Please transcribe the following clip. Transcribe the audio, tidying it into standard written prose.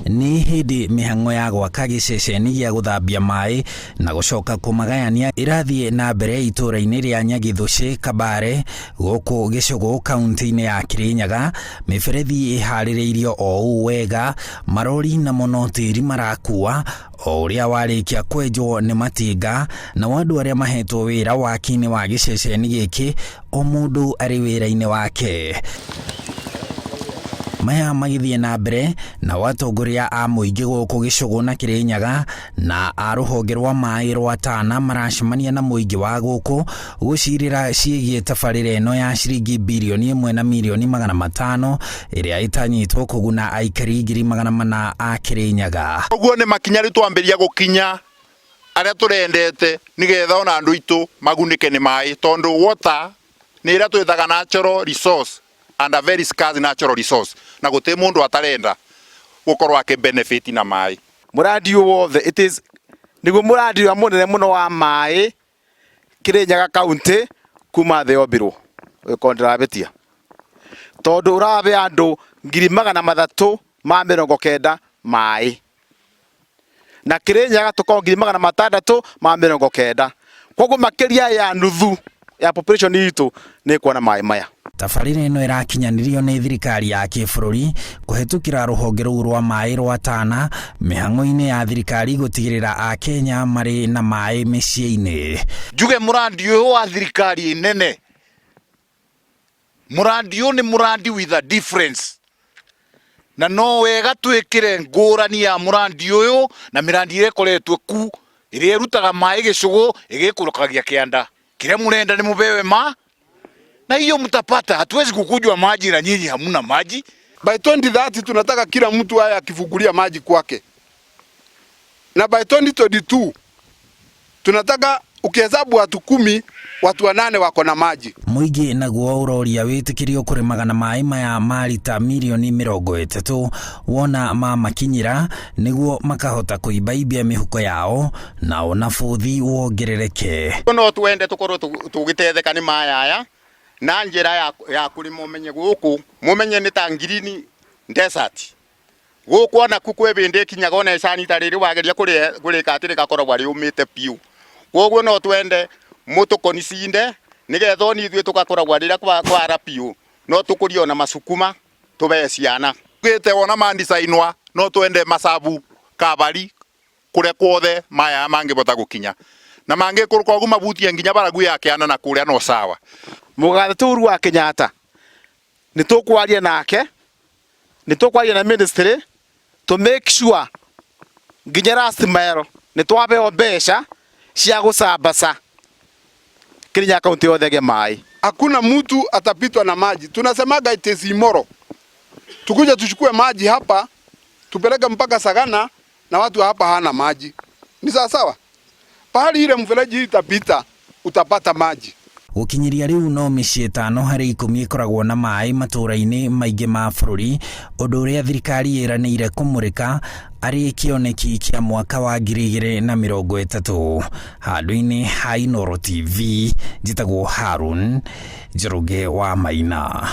Nĩ hĩndĩ mĩhang'o ya gwaka gĩceceni gĩa gũthambia maĩ na gũcoka kũmagayania ĩrathiĩ na mbere itũũra-inĩ rĩa Nyagithũcĩ, Kabare, gũkũ Gĩcũgũ kaunti-inĩ ya Kĩrĩnyaga. Mĩberethi ĩharĩrĩirio o ũũ wega, marori namo no tĩri marakua o ũrĩa warĩkia kwenjwo nĩ matinga, nao andũ arĩa mahetwo wĩra waki-inĩ wa gĩceceni gĩkĩ o mũndũ arĩ wĩra-inĩ wake. Maya magĩthiĩ na mbere, nao atongoria a mũingĩ gũkũ Gĩcũgũ na Kĩrĩnyaga na a rũhonge rwa maĩ rwa Tana maracemania na mũingĩ wa gũkũ gũcirĩra ciĩgiĩ tabarĩra ĩno ya ciringi birioni ĩmwe na mirioni 500 ĩrĩa ĩtanyĩtwo kũguna aikari 400,000 a Kĩrĩnyaga. Ũguo nĩ makinya rĩu twambĩrĩria gũkinya arĩa tũrendete nĩgetha ona andũ aitũ magunĩke nĩ maĩ tondũ water nĩ ĩrĩa twĩtaga natural resource and a very scarce natural resource na gũtirĩ mũndũ atarenda gũkorwo akĩ benefit na maĩ. Mũrandi ũyũ wothe it is nĩguo mũrandi ũrĩa mũnene mũno wa maĩ Kĩrĩnyaga county kuma thĩ yombirwo ũngĩkorwo ndĩrahĩtia, tondũ ũrahe andũ 390,000 maĩ na Kĩrĩnyaga tũkoragwo 690,000, koguo makĩria ya nuthu ya population itũ nĩ ĩkuona maĩ maya. Tabarĩra ĩno ĩrakinyanĩrio nĩ thirikari ya kĩbũrũri kũhetũkĩra rũhonge rũu rwa maĩ rwa Tana mĩhang'o-inĩ ya thirikari gũtigĩrĩra Akenya marĩ na maĩ mĩciĩ-inĩ. Njuge mũrandi ũyũ wa thirikari nene, mũrandi ũyũ nĩ mũrandi with a difference, na no wega twĩkĩre ngũrani ya mũrandi ũyũ na mĩrandi ĩrĩa ĩkoretwo ku, ĩrĩa ĩrutaga maĩ gĩcũgũ ĩgĩikũrũkagia kĩanda. Kĩrĩa mũrenda nĩ mũbewe ma na hiyo mtapata. Hatuwezi kukujwa maji na nyinyi hamuna maji. By 2030 tunataka kila mtu aye akifungulia maji kwake, na by 2022 tunataka ukihesabu watu 10, watu 8 wako na maji. Mũingĩ naguo ũroria wĩtĩkĩrio kũrĩmaga na maĩ maya ma rita mirioni 30 wona mamakinyĩra nĩguo makahota kũimbaimbia mĩhuko yao na ona bũthi wongerereke. No twende tukorwo tũgĩtetheka nĩ maĩ aya na njĩra ya kũrĩma ũmenye gũkũ mũmenye nĩ ta green desert gũkũ onaku kwĩ hĩndĩ ĩkinyaga ona icani ta rĩrĩ wageria kũrĩka atĩ rĩgakoragwo rĩũmĩte biũ. Koguo no twende mũtũkonicinde nĩgetha ona ithuĩ tũgakoragwo rĩrĩa kwara biũ no tũkũrie ona macukuma tũbee ciana. Tugĩte wona mandicainwa no twende macabu kabari kũrĩa kuothe maya mangĩbota gũkinya na mangĩkũrũka ũguo mabutie nginya baragu ya kĩanda na kũrĩa no sawa. Mũgathe ti Uhuru wa Kenyatta nĩ tũkwaria nake, nĩ tũkwaria na ministry to make sure nginya last mile nĩ twabeo mbeca cia gũcambaca Kĩrĩnyaga kaunti yothe ĩgĩe maĩ. Hakuna mtu atapitwa na maji. Tunasemaga it is immoral. Tukuja tuchukue maji hapa tupeleke mpaka Sagana na watu hapa hana maji. Ni sawa sawa? Pahali ile mfereji itapita utapata maji. Gũkinyĩria rĩu no mĩciĩ 5 harĩ 10 ĩkoragwo na maĩ matũũra-inĩ maingĩ ma bũrũri, ũndũ ũrĩa thirikari ĩranĩire kũmũrĩka arĩ kĩoneki kĩa mwaka wa 2030. Handũ-inĩ ha Inooro TV, njĩtagwo Harun Njoroge wa Maina.